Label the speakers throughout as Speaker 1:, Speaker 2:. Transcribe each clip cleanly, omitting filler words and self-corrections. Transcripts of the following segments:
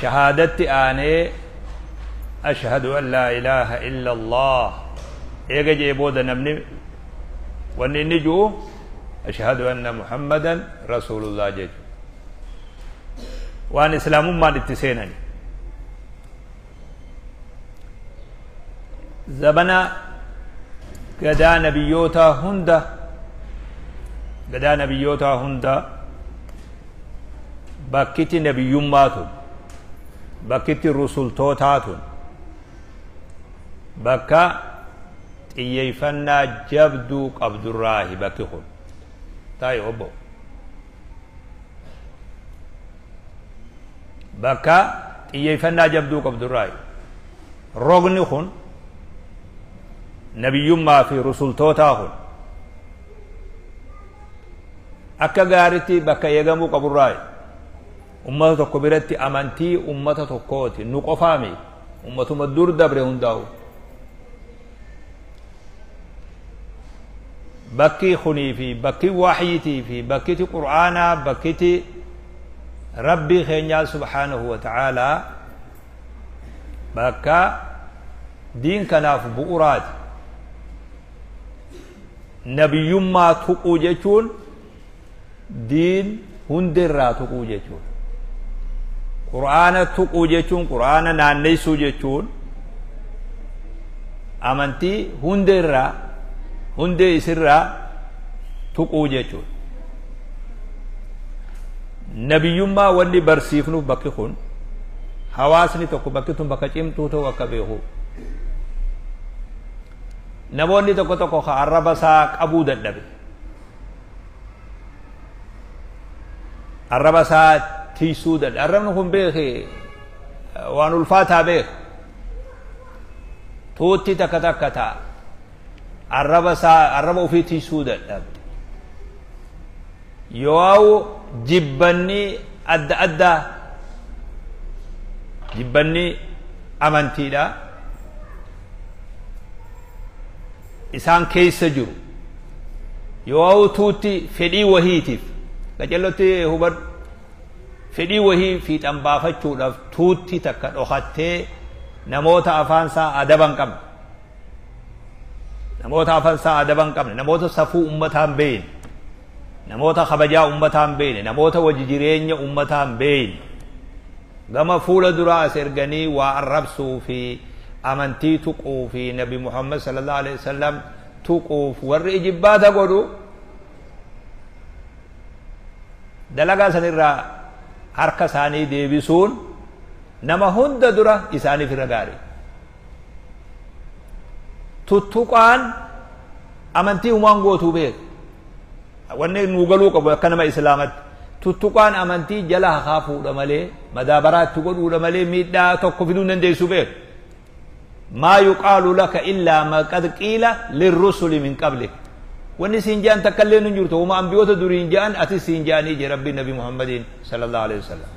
Speaker 1: Shahaadatti aanee ashhadu an laa ilaaha illa Allah eega jee booda namni wanni inni ju'u ashhadu anna Muhammadan rasuulullah jechuudha. Waan islaamummaan itti seenani. Zabana gadaa nabiyyootaa hunda, gadaa nabiyyootaa hunda, bakkiti nabiyyummaa tun, bakkitti rusultootaa tun bakka xiyyeeffannaa jabduu qabdurraahi bakki kun. Taa'i obbo. Bakka xiyyeeffannaa jabduu qabdurraahi. Rogni kun nabiyyummaa fi rusultootaa kun akka gaaritti bakka eegamuu qaburraahi. Ummata tokko biratti amantii ummata tokkooti. Nu qofaami. Ummatuma dur dabre hundaa'u. Bakki kunii fi bakki waxyiitii fi bakkiti qur'aanaa, bakkiti rabbii keenyaa subhaanahu wa ta'aalaa bakka diin kanaaf bu'uraati. Nabiyyummaa tuquu jechuun diin hundirraa tuquu jechuudha. Qur'aana tuquu jechuun, qur'aana naanneessuu jechuun amantii hundirraa, hundee isirraa tuquu jechuudha. Nabiyyummaa wanni barsiifnuuf bakki kun hawaasni tokko bakki tun bakka cimtuu ta'u akka beeku. Namoonni tokko tokko ka arraba isaa qabuu dadhabe. Arraba isaa tiisuu dadhabe. Arrabni kun beeke waan ulfaataa beeka. Tuutti takka takka ta'a. Arraba isaa, arraba ofii tiisuu dadhabe. Yoo jibbanni adda addaa, jibbanni amantiidha, isaan keessa jiru. Yoo tuutti fedhii wahiitiif qacellotti hubadhu, fedhii wahii fiixan baafachuudhaaf tuutti takka dhokattee namoota afaan isaa adaba hin qabne, namoota afaan isaa adaba hin qabne, namoota safuu ummataa hin beekne, namoota kabajaa ummataa hin beekne, namoota wajji jireenya ummataa hin beekne gama fuula duraa as erganii waa arrabsuu fi amantii tuquu fi Nabi Muhammad sallallahu alaihi wasallam tuquuf warri ijibbaata godhu dalagaa sanirraa harka isaanii deebisuun nama hunda dura isaaniif irra gaarii. Tuttuqaan amantii humaan gootuu beeku. Wanni nuu galuu qabu akka nama islaamatti tuttuqaan amantii jala hakaa fuudha malee, madaabaraa itti godhuudha malee miidhaa tokko fiduu hin dandeessu beeku. Maa yuqaalu laka illaa ma qad qiila lirrusuli min qablik. Wanni siin je'an takka illee hin jirtu. Huma ambiyoota duriin je'an atis siin je'anii jee Rabbiin Nabi Muhammadiin sallallahu alaihi wasallam.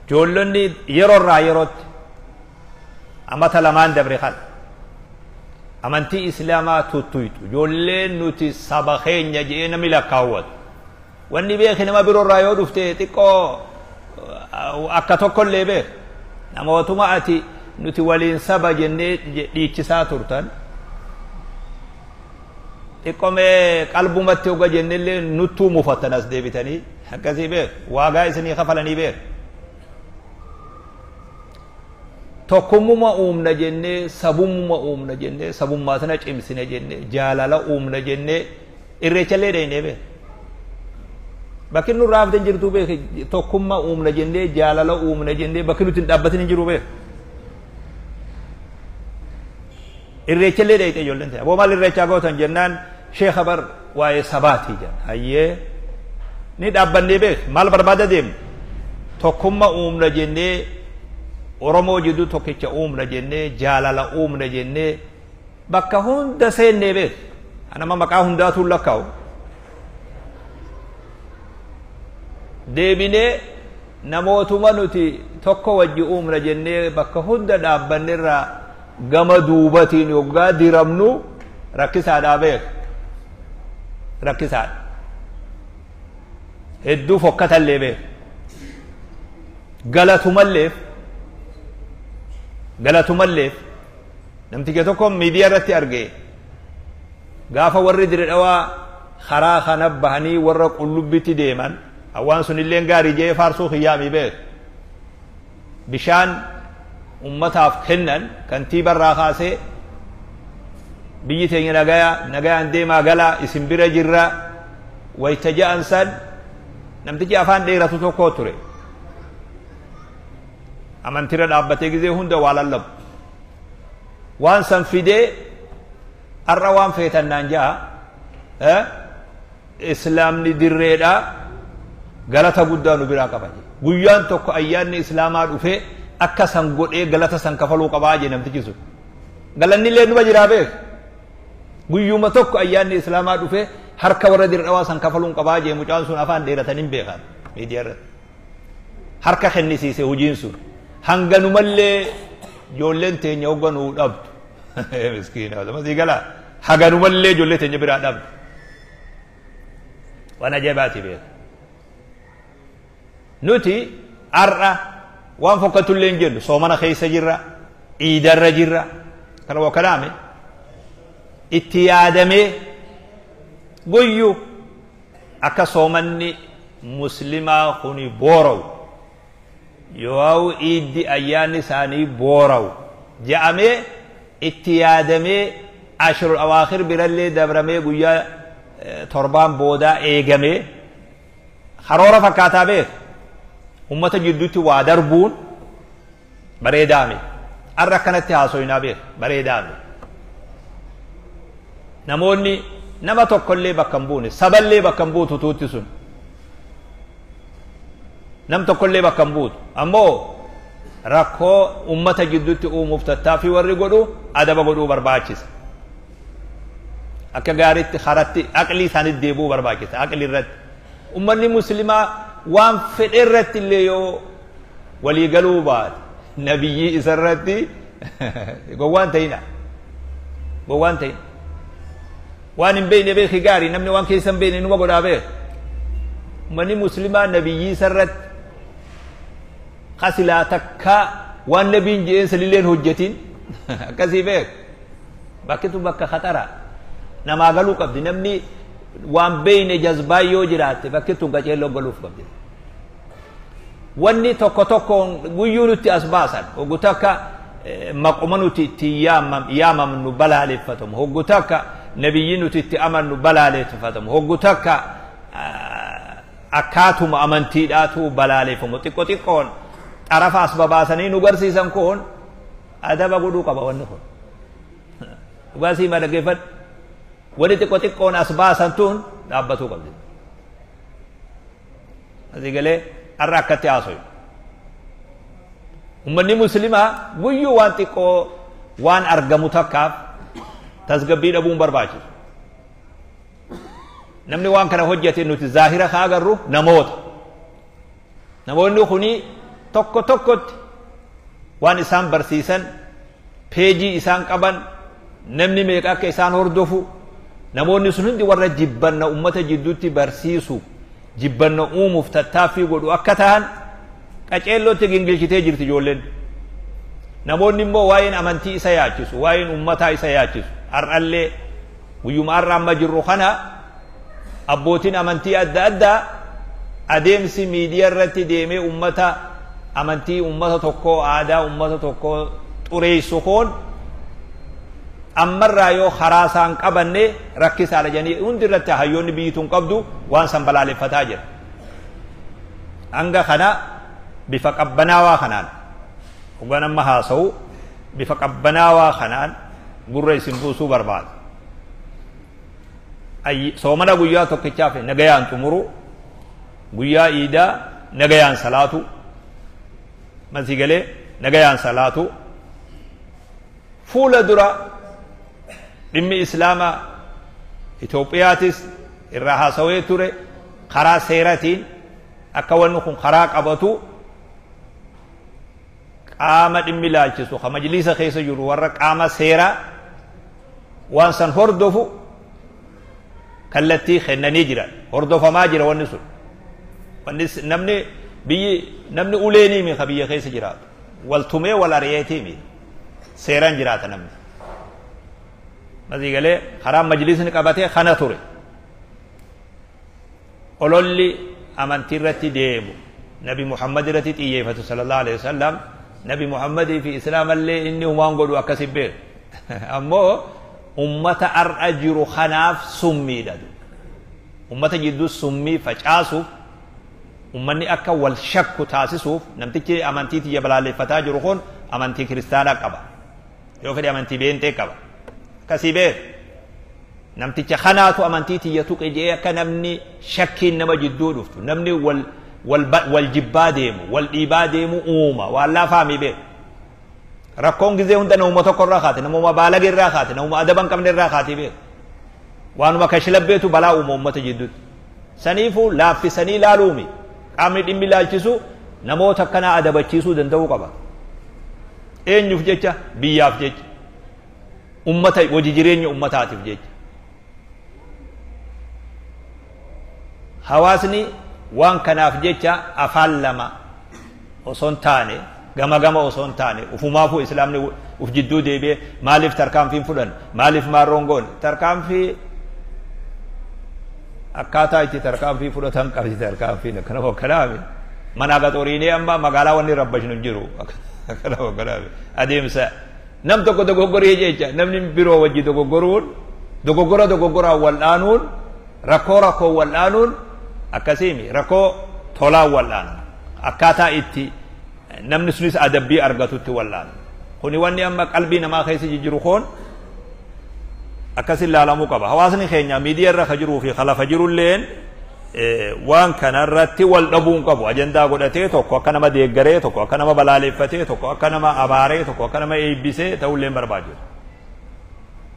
Speaker 1: Ijoollonni yeroo irraa yerootti amata lamaan dabre kana amantii islaamaa tuttuytu ijoolleen nuti saba keenya je'ee namni lakkaawwatu. Wanni beeki nama biroo irraa yoo dhufte xiqqoo akka tokkollee beek. Namootuma ati nuti waliin saba jennee dhiichisaa turtan xiqqoo mee qalbumatti hoga jennellee nuttuu mufattan as deebitanii akkasii beek, waagaa isinii kafalanii beek. Tokkummuma uumna jennee, sabummuma uumna jennee, sabummaa sana cimsine jennee, jaalala uumna jennee irreechallee dheeynee beek. Bakki nurraa hafte hin jirtu beek. Tokkummaa uumna jennee, jaalala uumna jennee bakki nuti hin dhaabbatin hin jiru beek. Irreechallee dheeyte ijoolleen ta'e. Aboo maal irreechaa gootan jennaan sheekha bar waa'ee sabaatii jedhan. Hayyee ni dhaabbannee beek, maal barbaada deemne? Tokkummaa uumna jennee, Oromoo jidduu tokkicha uumna jennee, jaalala uumna jennee bakka hunda seennee beek. Anama maqaa hundaatuun lakkaa'u. Deebinee namootuma nuti tokko wajji uumna jennee bakka hunda dhaabbannerraa gama duubatiin yoggaa diramnu rakkisaadhaa beek. Rakkisaadha. Hedduu fokkatallee beek. Galatumalleef galatumalleef namticha tokko miidiyaa irratti arge gaafa warri Dire Dhawaa karaa kana bahanii warra Qullubbitti deeman waan sun illeen gaarii jee faarsuu kiyyaamii beek bishaan ummataaf kennan kantiibarraa kaasee biyyi teenya nagaya nagayaan deemaa galaa isin bira jirra wayta ja'an san namtichi afaan dheeratu tokko ture amantira dhaabbatee gizee hunda waa lallabu waan san fidee har'a waan feetan naan ja'a islaamni dirreedha galata guddaa nu biraa qaba guyyaan tokko ayyaanni islaamaa dhufee akka san godhee galata san kafaluu qabaa jee namtichi sun galanni illee numa jiraa beek guyyuma tokko ayyaanni islaamaa dhufee harka warra Dire Dhawaa san kafaluun qabaa jee mucaan sun afaan dheeratan hin beekan miidiyaa irratti harka kennisiise hojiin sun hanganumallee ijoolleen teenya hogganuu dhabdu miskiina masii galaa haganumallee ijoollee teenya biraa dhabdu waan ajaa'ibaati beeka nuti har'a waan fokkatullee hin jennu soomana keessa jirra iidarra jirra kana waa kalaame itti yaadamee guyyu akka soomanni muslimaa kuni boora'u yoo iiddi ayyaanni isaanii boora'u je'amee itti yaadamee ashrul awaakhir birallee dabramee guyyaa torbaan boodaa eegamee karoora fakkaataa beek ummata jidduutti waa darbuun bareedaame har'a akkanatti haasoyinaa beek bareedaame namoonni nama tokkollee bakka hin buune saballee bakka hin buutu tuutti sun nam tokkollee bakka hin buutu ammoo rakkoo ummata jidduutti uumuuf tattaaffii warri godhu adaba godhuu barbaachisa akka gaariitti karatti aqlii isaanitti deebi'uu barbaachisa aqlii irratti ummanni muslimaa waan fedhe irratti illee yoo walii galuu baate nabiyyii isa irratti gowwaan ta'ina gowwaan ta'ina waan hin beekne beeki gaarii namni waan keessa hin beekne numa godhaa beek ummanni muslimaa nabiyyii isa irratti qasilaa takka waan nabiin je'een sanilleen hojjetin akkasii beek bakkitu bakka khatara namaa galuu qabdi namni waan beeyne jazbaa yoo jiraatte bakki tun qaceelloo galuuf qabdi wanni tokko tokkoon guyyuu nutti as baasan hoggu takka maquma nuti itti yaamamnu balaaleffatamu hoggu takka nabiyyi nuti itti amannu balaaleffatamu hoggu takka akkaatuma amantiidhaatu balaaleffamu xiqqo xiqqoon xarafa as babaasanii nu garsiisan kun adaba godhuu qaba wanni kun dhugaasii ma dhaggeeffadhu wani xiqqo xiqqoon as baasan tun dhaabbatuu qabdi asii galee har'a akkatti haasoyu ummanni muslimaa guyyuu waan xiqqoo waan argamu takkaaf tasgabbii dhabuun barbaachisu namni waan kana hojjete nuti zaahira haa agarru namoota namoonni kuni tokko tokkotti waan isaan barsiisan peejii isaan qaban namni meeqa akka isaan hordofu namoonni sun hundi warra jibbanna ummata jidduutti barsiisu jibbanna uumuuf tattaaffii godhu akka tahan qaceellootti gingilchitee jirti ijoolleen namoonni immoo waa'een amantii isa yaachisu waa'een ummataa isa yaachisu har'allee guyyuma har'a amma jirru kana abbootiin amantii adda addaa adeemsi miidiyaa irratti deemee ummata amantii ummata tokkoo aadaa ummata tokkoo xureessu kun ammarraa yoo karaa isaan qabanne rakkisaadha jedhanii hundi irratti hayyoonni biyyi tun qabdu waan san balaaleffataa jira. Hanga kana bifa qabbanaawaa kanaan hoggan amma haasa'u bifa qabbanaawaa kanaan gurra isin buusuu barbaada. Soomana guyyaa tokkichaaf nagayaan xumuru guyyaa iidaa nagayaan salaatu masii galee nagayaan salaatu fuula dura dhimmi islaamaa Itoophiyaatis irraa haasawee ture karaa seeratiin akka wanni kun karaa qabatu qaama dhimmi ilaalchisu ka majliisa keessa jiru warra qaama seeraa waan san hordofu kallattii kennanii jiran hordofamaa jira wanni sun wanni namni Biyyi namni uleenii mi ka biyya keessa jiraatu. Wal tumee wal ari'eetii mi. Seeraan jiraata namni. Masii galee karaa majlisni qabatee kana ture. Ololli amantii irratti deemu Nabi Muhammad irratti xiyyeeffatu sallallahu alaihi wasallam, Nabi Muhammadii fi Islaamallee inni humaan godhu akkasi beeku. Ammoo ummata ar'a jiru kanaaf summiidha. Ummata jidduu summii facaasuuf, ummanni akka wal shakku taasisuuf, namtichi amantii tiyya balaaleffataa jiru kun amantii kiristaanaa qaba. Yoo fedhe amantii beentee qaba. Akkasii beeku. Namticha kanaatu amantii tiyya tuqe jedhee akka namni shakkiin nama jidduu dhuftu, namni wal wal wal jibbaa deemu, wal dhiibaa deemu uuma, waan laafaamii beeku. Rakkoon gizee hunda namuma tokko irraa kaate, namuma baalage irraa kaate, namuma adaba hin qabne irraa kaatee beeku. Waanuma kashlabbeetu balaa uuma uummata jidduutti. Saniifuu laaffisanii ilaaluumi. Qaamni dhimmi ilaalchisu namoota akkanaa adabachiisuu danda'uu qaba. Eenyuuf jecha? Biyyaaf jecha. Ummata hojii jireenya ummataatiif jecha. Hawaasni waan kanaaf jecha afaan lama osoo hin taane, gama gama osoo hin taane, ufumaafuu islaamni uf jidduu deebi'ee maaliif tarkaanfii hin fudhanne, maaliif maarroon goone, tarkaanfii akkaataa itti tarkaanfii fudhatan qabdi. Tarkaanfiin akkana hokkanaami manaa gaxoriinee amma magaalaa wanni rabbashnu hin jiru. Akkana hokkanaami adeemsa nam tokko dogoggoree jecha namni biroo wajji dogoggoruun, dogoggora dogoggoraan wal'aanuun, rakkoo rakkoo wal'aanuun akkasiimi. Rakkoo tolaan wal'aanama, akkaataa itti namni sunis adabbii argatutti wal'aanama. Kuni wanni amma qalbii namaa keessa jijjiru kun akkasin laalamuu qaba. Hawaasni keenya miidiyaa irra ka jiruu fi ka lafa jirulleen waan kana irratti wal dhabuu hin qabu. Ajandaa godhatee tokko akka nama deeggaree, tokko akka nama balaaleffatee, tokko akka nama abaaree, tokko akka nama eebbisee ta'ullee hin barbaachisu.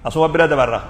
Speaker 1: Asuma bira dabarra.